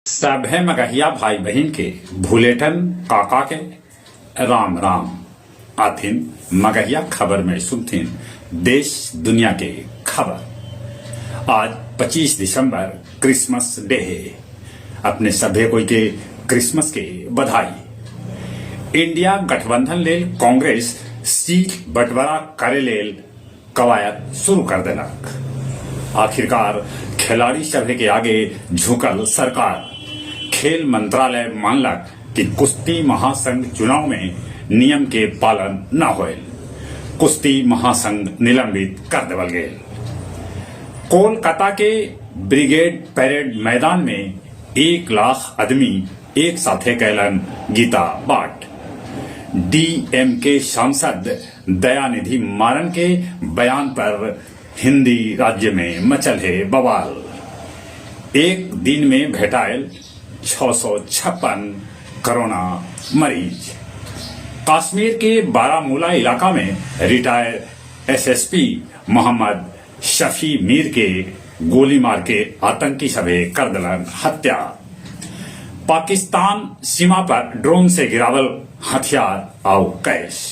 सभे मगहिया भाई बहिन के भुलेटन काका के राम राम। आथिन मगहिया खबर में सुनथिन देश दुनिया के खबर। आज 25 दिसंबर क्रिसमस डे है। अपने सभे कोई के क्रिसमस के बधाई। इंडिया गठबंधन लेल कांग्रेस सीट बंटवारा करे लेल कवायद शुरू कर देलक। आखिरकार खेलाड़ी सभे के आगे झुकल सरकार। खेल मंत्रालय मानलक कि कुश्ती महासंघ चुनाव में नियम के पालन न होयल। कुश्ती महासंघ निलंबित कर देवल गेल। कोलकाता के ब्रिगेड परेड मैदान में 1 लाख आदमी एक साथे कैलन गीता पाठ। डीएमके सांसद दयानिधि मारन के बयान पर हिंदी राज्य में मचल है बवाल। एक दिन में भेटायल 656 कोरोना मरीज। कश्मीर के बारामूला इलाका में रिटायर एसएसपी मोहम्मद शफी मीर के गोली मार के आतंकी सभे कर दलन हत्या। पाकिस्तान सीमा पर ड्रोन से गिरावल हथियार आउ कैश।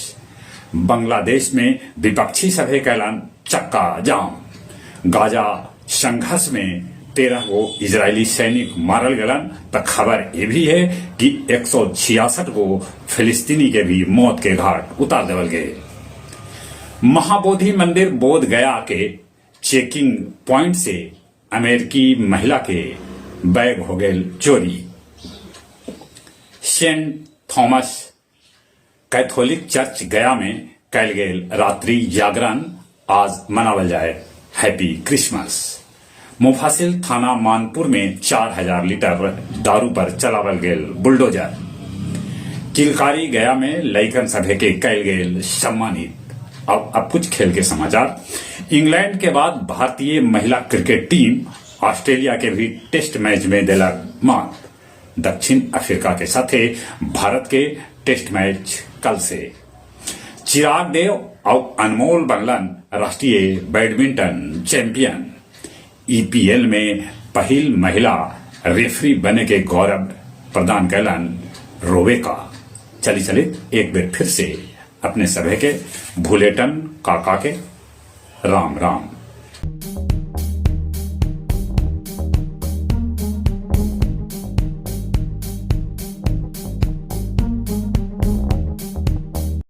बांग्लादेश में विपक्षी सभे कैलन चक्का जाम। गाजा संघर्ष में 13 गो इजरायली सैनिक मारल गलन त खबर ये भी है कि 166 गो फिलिस्तीनी के भी मौत के घाट उतार देवल गए। महाबोधि मंदिर बोध गया के चेकिंग पॉइंट से अमेरिकी महिला के बैग हो गए चोरी। सेंट थॉमस कैथोलिक चर्च गया में कैल गेल रात्रि जागरण। आज मनावल जाए हैप्पी क्रिसमस। मुफासिल थाना मानपुर में 4000 लीटर दारू पर चलावल गेल बुलडोजर। किलकारी गया में लइकन सभे के कैल गेल सम्मानित। अब कुछ खेल के समाचार। इंग्लैंड के बाद भारतीय महिला क्रिकेट टीम ऑस्ट्रेलिया के भी टेस्ट मैच में दिलक मात। दक्षिण अफ्रीका के साथे भारत के टेस्ट मैच कल से। चिराग देव और अनमोल बनलन राष्ट्रीय बैडमिंटन चैंपियन। ईपीएल में पहिल महिला रेफरी बने के गौरव प्रदान कैलन रोवेका। चली चलित एक बेर फिर से अपने सभे के भूलेटन काका के राम राम।